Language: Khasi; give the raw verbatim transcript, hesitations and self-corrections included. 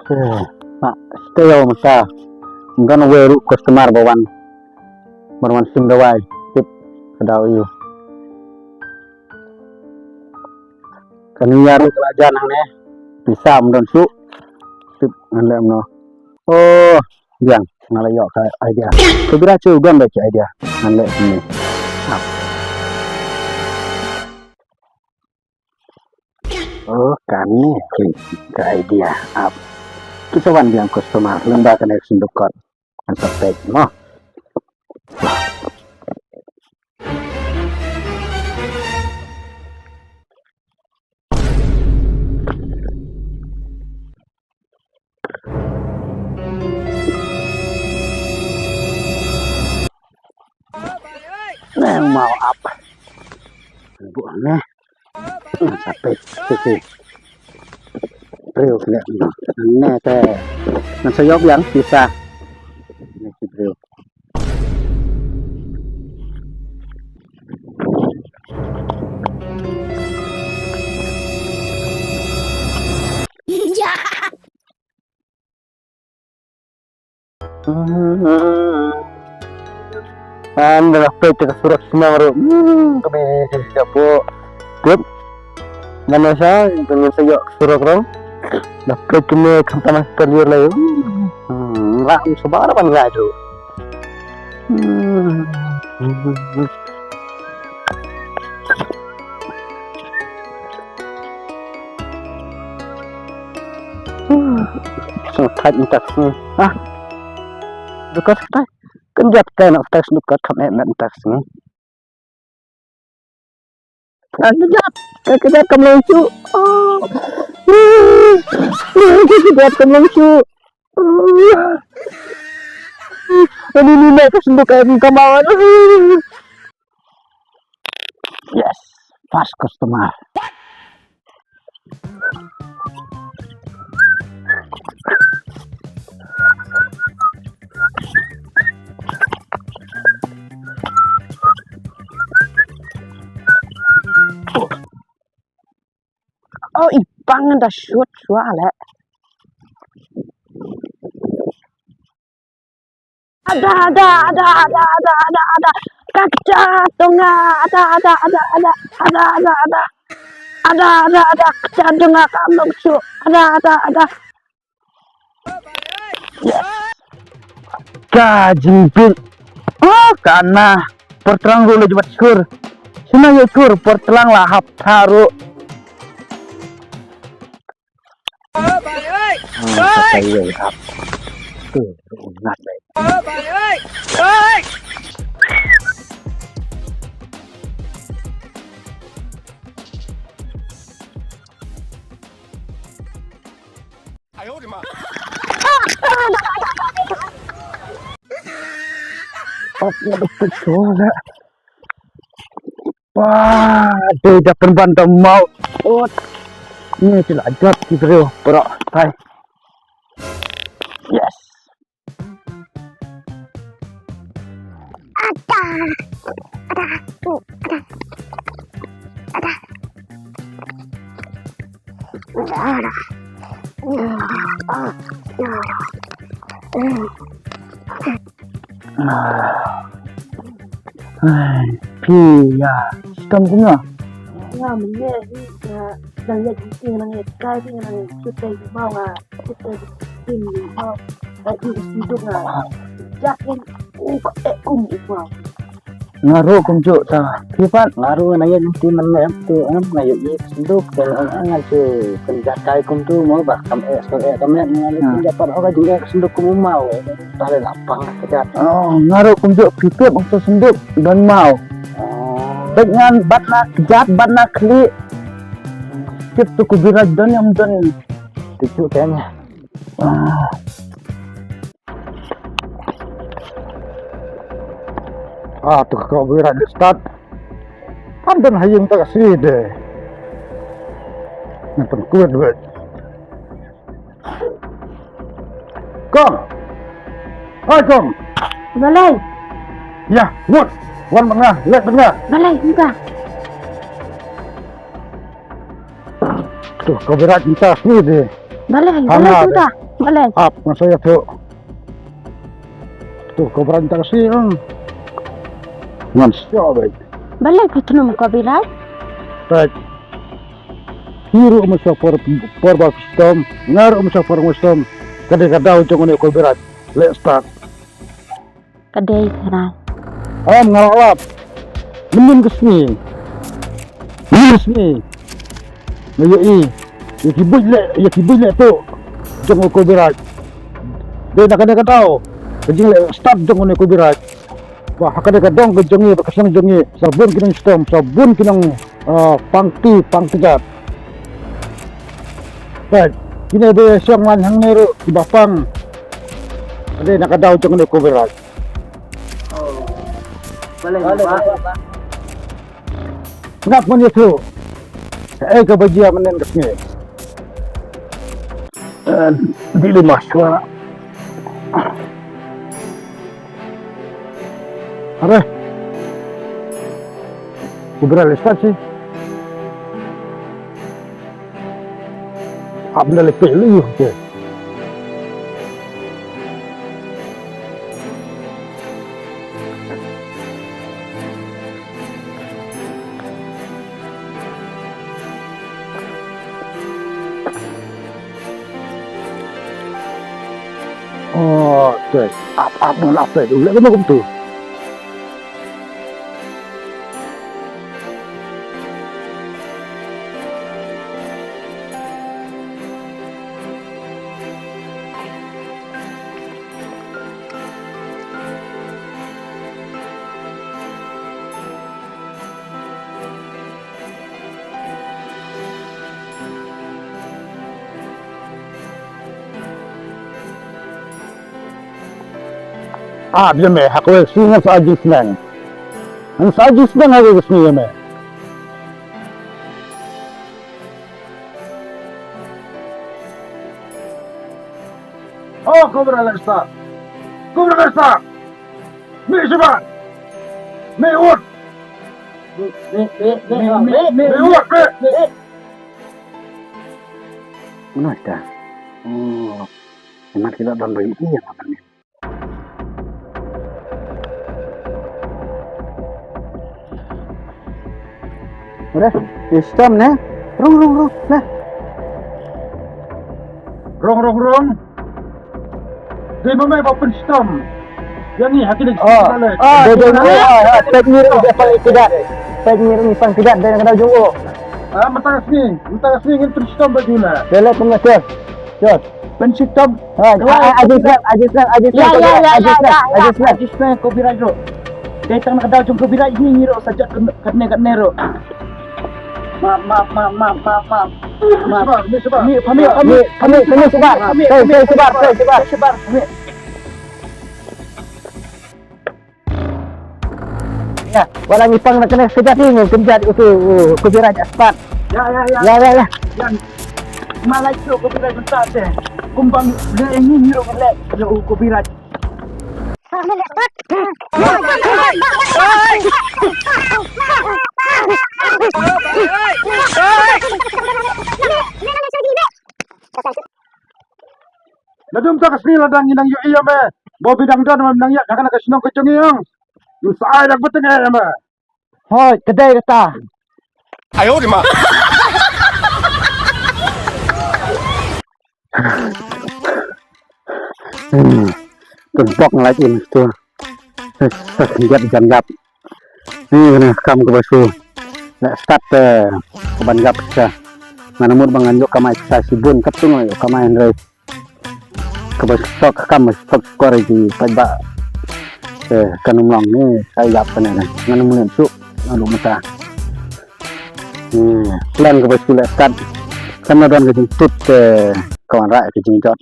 Eh, ah, stay home sa. Don wei ruh customer ba wan. Ban wan shim dawai. Tip ka daw ïa u. Kane ïa ruh ka la jan hangne. Pisa ym don shuh. Tip ngan leh kumno. Oh, biang. Nga la ïoh ka idea. Ka bira chu don da ka idea. Ngan leh kumne. Ap. Oh, kane ka idea. Ap. Ki sa wan biang customer. Lem ba kane ka synduk kot. Ngan sa peit mo. Nang mau ap. Bu ne. Nang sa peit. Peit. Briew ne. Ne te. Nang sa ïoh biang pisa. Ne ki briew. An da peit ka surok shnong ruh. Hmm, kami siapa? Tip. Mana sa, kami sa ïoh ka surok ruh. Da peit kami khamtam ka liur lai. Hmm, lah sabar ban laju. Hmm. Sngewthuh mynta ka sngi. Ah. Duka sngewthuh. Kynjat kai na utai sngewthuh kam eh met mynta ka sngi. Ah, kynjat. Kynjat kam long shuh. Oh. Kynjat kam long shuh. Ani ni na ka sngewthuh kam eh. Yes, first customer. Oh, i pang da shoot shuwa le. Ada, ada, ada. Ka kjat donga, ada, ada, ada. Ada, ada, ada. Kjat donga kam long shuh. Ada, ada, ada. Yes. Ka jingbit. Oh, kana. Por tlang ruh la jbat skur. Sina ye skur, por tlang la hap tharu. Wah, dei da pynban da mau. Ot. Ni sila jot ki briew, bro. Hai. Yes. Ada. Ada. Ada. Ada. Ai, phi ïa shitom kumno? Nga mynne hi nga dang ïa jingting nang ïa kai hi nang ïa shitom kumno nga shitom kumno. Ai, i sinduk nga. Jakin u ko e um u kumno. Nga ruh kumjuh ta. Phi pat? Nga ruh nga nang ïa jingting nang ïa tu em nga ïa i sinduk te nga nga ju kynjat kai kumtu mo ba kam eh so eh kam eh nga ïa kynjat pat ho ka jingeh sinduk kum u maw. Ta le lapang kynjat. Oh, nga ruh kumjuh phi tip ong to sinduk don maw. Oh. Bad ngan bat na kjat bat na khlieh. Tip tu ku biraj don ïa ym don. Tip tu kane. Ah. Ah, tu ka bira di start. Kan don hayung ta ka si de. Ngan pynkuit wet. Kong. Hai, Kong. Balei? Ya, ngut. Wan bad nga, leh bad nga. Balei, mynta? Tu ka bira di start ni de. Balei, balei mynta? Balei? Ap, nga sa ïathuh. Tu, Cobra, nta ka sngi, hmm. Ngan sngewbha. Balei phi tnum Cobra? Peit. Phi ruh mynta por, por ba phi shitom. Nga ruh mynta por nga shitom. Ka dei ka daw jong une u Cobra. Leh start. Ka dei tharai. Em, nga la lap. Mynnin ka sngi. Mynnin ka sngi. Nga ïohi ïa ki buit leh, ïa ki buit leh tuh jong u Cobra. Dei na kane ka daw ka jingleh start jong une u Cobra. Ba ha kane ka dong ka jong ngi, ba ka shnong jong ngi, sa bun ki nongshitom, sa bun ki nong, ah, pang kti, pang kjat. Peit, kine ba shong lang hangne ruh kiba pang. Dei na ka daw jong une u Cobra. Balei, Balei, Bah? Bah. Ngap ngan ïathuh. Kaei kaba jia mynnin ka sngi. Eh, dih lima shuwa. Are. Cobra leh start sih. Ap na le pelu ke. Oh, tu. Ap, ap, ap, ap, ap. Leh kumno kumtu. Ah, ïa me, ha kawei ka sngi ngan sa ai jingsneng. Ngan sa ai jingsneng ha kawei ka sngi ïa me. Oh, Cobra leh start. Cobra leh start. Mih shabar. Mih wut. Mih, mih, mih, mih, mih, mih wut, mih. Mano ita? Oh, hemat kita don bayi iya makan ni. Udah, system ne. Rung, rung, rung. Nah. Rung, rung, rung. Dei ma me ba pynshitom ïa ngi ha kine ki. Oh, oh, dei, dei, oh, oh, peit ngi ruh ngi pang kjat. Peit ngi ruh ngi pang kjat dei na ka daw jong u. Ah, mynta ka sngi, mynta ka sngi ngin pynshitom bad u la. Dei la pynlashar. Sure. Pynshitom. Ha, ha, ha, Ajin Snap, Ajin Snap, Ajin Snap, ya, ya, Cobra, ya, Ajin ya, Snap, ya, Ajin ya, Snap. Ajin Snap, Cobra ruh. Dei tang na ka daw jong Cobra hi ngi ruh sa jot katne katne ruh. Map, map, map. Map. Sabar, sabar. Pami, pami, pami, pami, pami, sabar. Pami, pami, sabar, pami, sabar, sabar. Sabar, pami. Ya, wala ngi pang na kane ka jati ngi kynjat utu u Cobra aspat. Ya, ya, ya. Ya, ya, ya. Yan. Malai tu Cobra mynta te. Kumbang le ngi ngi ro le. Ya u Cobra. Nadum ta ka sngi la dang ngi nang ïohi ïa me. Ba u Bidang Don me nang ïa ka kane ka shnong ka jong ngi ong. Ngi sa ai dak bateng ïa me. Hoi, ka dei kata. Ayo di ma. Hmm. Tun bok ngelai in tu. Eh, eh, jap, jap, jap. Ni kane kam kaba shu. Leh start te kaban jap sa. Ngan mut ba ngan ïoh kamai sa shibun, katno ngan ïoh kamai hynrei. Kaba shu kam, kaba shu kor ji pat ba. Eh, kan ym long ni sa jap kane. Ngan mut tu. Ngan mut sa. Hmm, plan kaba shu leh start. Kan na don ka jingtut te ka wan rai ka jingjot.